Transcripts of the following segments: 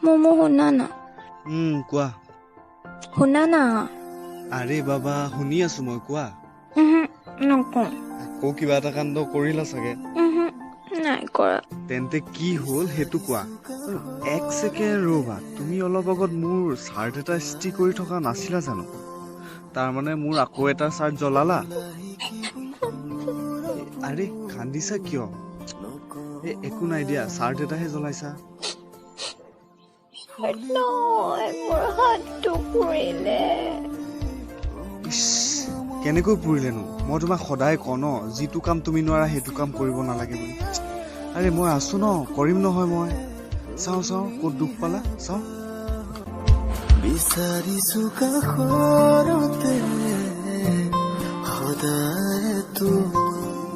মমো, শুনা না। কোৱা। শুনা না। আৰে বাবা, শুনি আছো মই, কোৱা। উহু, নকওঁ। আকৌ কিবা এটা কাণ্ড কৰিলা চাগে। উহু, নাই কৰা। তেন্তে কি হ'ল সেইটো কোৱা। আৰু এক ছেকেণ্ড ৰ'বা, তুমি অলপ আগত মোৰ চাৰ্ট এটা ইস্ত্ৰি কৰি থকা নাছিলা জানো? তাৰমানে মোৰ আকৌ এটা চাৰ্ট জ্বলালা? আৰে, কান্দিছা কিয়? এই একো নাই দিয়া, চাৰ্ট এটাহে জ্বলাইছা। নহয়, মোৰ হাতটো পুৰিলে। ইছ, কেনেকৈ পুৰিলেনো? মই তোমাক সদায় কওঁ ন, যিটো কাম তুমি নোৱাৰা সেইটো কাম কৰিব নালাগে বুলি। আৰে, মই আছো ন, কৰিম নহয় মই। চাওঁ চাওঁ, ক'ত দুখ পালা চাওঁ। বিচাৰিছো কাষৰতে সদায় তোমাক।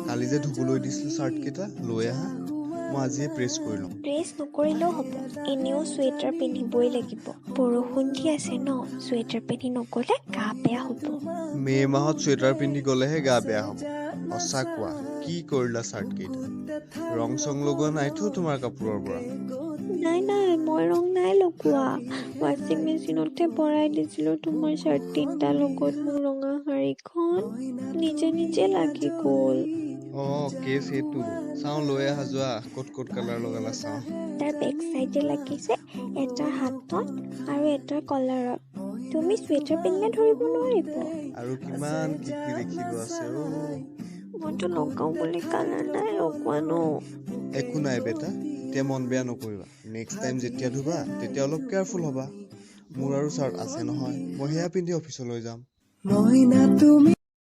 কালি যে ধুবলৈ দিছিলো চাৰ্ট কেইটা, লৈ আহা, মই আজিয়ে প্ৰেছ কৰি ল'ম। প্ৰেছ নকৰিলেও হ'ব, এনেও চুৱেটাৰ পিন্ধিবই লাগিব। বৰষুণ দি আছে ন, চুৱেটাৰ পিন্ধি নগ'লে গা বেয়া হ'ব। মে' মাহত চুৱেটাৰ পিন্ধি গ'লেহে গা বেয়া হ'ব। সঁচা কোৱা, কি কৰিলা চাৰ্ট কেইটা? ৰং চং লগোৱা নাইতো তোমাৰ কাপোৰৰ পৰা? নাই নাই, মই ৰং নাই লগোৱা। ৱাশ্বিং মেচিনতে ভৰাই দিছিলো তোমাৰ চাৰ্ট তিনিটাৰ লগত মোৰ ৰঙা শাৰীখন, নিজে নিজে লাগি গ'ল। অ, কেছ সেইটো। চাওঁ, লৈ আহা যোৱা, ক'ত ক'ত কালাৰ লগালা চাওঁ। এটাৰ বেক চাইডে লাগিছে, এটাৰ হাতত আৰু এটাৰ কলাৰত। তুমি চুৱেটাৰ পিন্ধিলে ধৰিব নোৱাৰিব। আৰু কিমান কি কি দেখিব আছে অ। মইতো লগাওঁ বুলি কালাৰ নাই লগোৱা ন। একো নাই বেটা, এতিয়া মন বেয়া নকৰিবা। নেক্সট টাইম যেতিয়া ধুবা, তেতিয়া অলপ কেয়াৰফুল হ'বা। মোৰ আৰু চাৰ্ট আছে নহয়, মই সেয়া পিন্ধি অফিচলৈ যাম। মইনা তুমি।